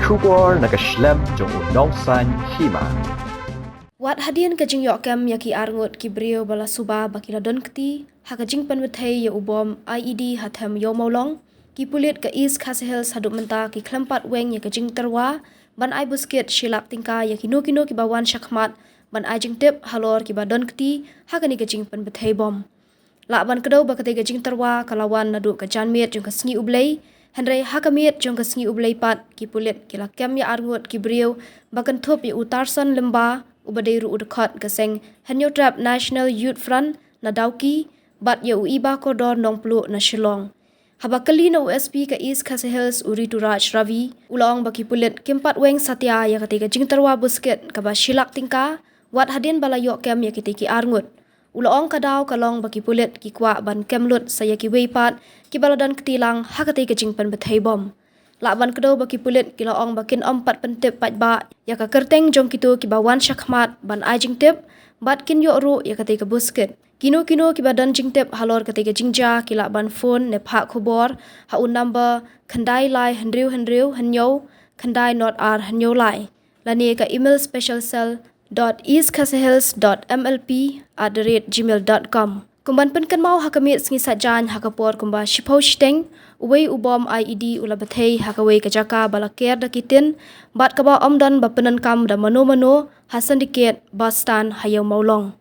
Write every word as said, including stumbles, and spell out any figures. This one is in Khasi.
Khubor na ka shlem jong u Nongsaiñ Hima. Wat hadien ka jingïoh kem ïa ki arngut ki briew ba la suba ba ki la don kti ha ka jingpynbthei ïa u bom I E D ha them Ïew Mawlong, ki pulit ka East Khasi Hills haduh mynta ki khlem pat weng ïa ka jingtyrwa ban ai buskit shi lak tyngka ïa kino kino kiba wan shakhmat ban ai jingtip halor kiba don kti ha kane ka jingpynbthei bom. Lah ban kdew ba katei ka jingtyrwa ka la wan naduh ka janmiet jong ka sngi U Blei, hynrei ha ka miet jong ka sngi U Blei pat ki pulit ki la kem ïa arngut ki briew ba kynthup ïa u Tarson Lymba uba dei ruh u dkhot ka seng Hynñiewtrep National Youth Front na Dawki bad ïa u Iba Kordor Nongpluh na Shillong. Haba kylli na u S P ka East Khasi Hills u Rituraj Ravi, u la ong ba ki pulit kim pat weng satia ïa katei ka jingtyrwa buskit kaba shi lak tyngka wat hadien ba la ïoh kem ïa kitei ki arngut. U la ong ka daw ka long ba ki pulit ki kwah ban kem lut sa ïa kiwei pat kiba la don kti lang ha katei ka jingpynbthei bom. Lah ban kdew ba ki pulit ki la ong ba kin ym pat pyntip paidbah ïa ka kyrteng jong kito kiba wan shakhmat ban ai jingtip bad kin ïoh ruh ïa katei ka buskit. Kino kino kiba don jingtip halor katei ka jingjia ki lah ban phone ne phah khubor ha u number khyndai lai hynriew hynriew hynñiew khyndai not ar hynñiew lai lane ka email special cell dot east khasi hills dot M L P at the rate gmail dot com. Kum ban pynkynmaw, ha ka miet sngi Saitjaiñ ha ka por kumba shiphew shiteng, uwei u bom I E D u la bthei ha kawei ka jaka ba la ker da ki tin bad kaba ym don ba pyndonkam da mano mano ha Syndicate Bus Stand ha Ïew Mawlong.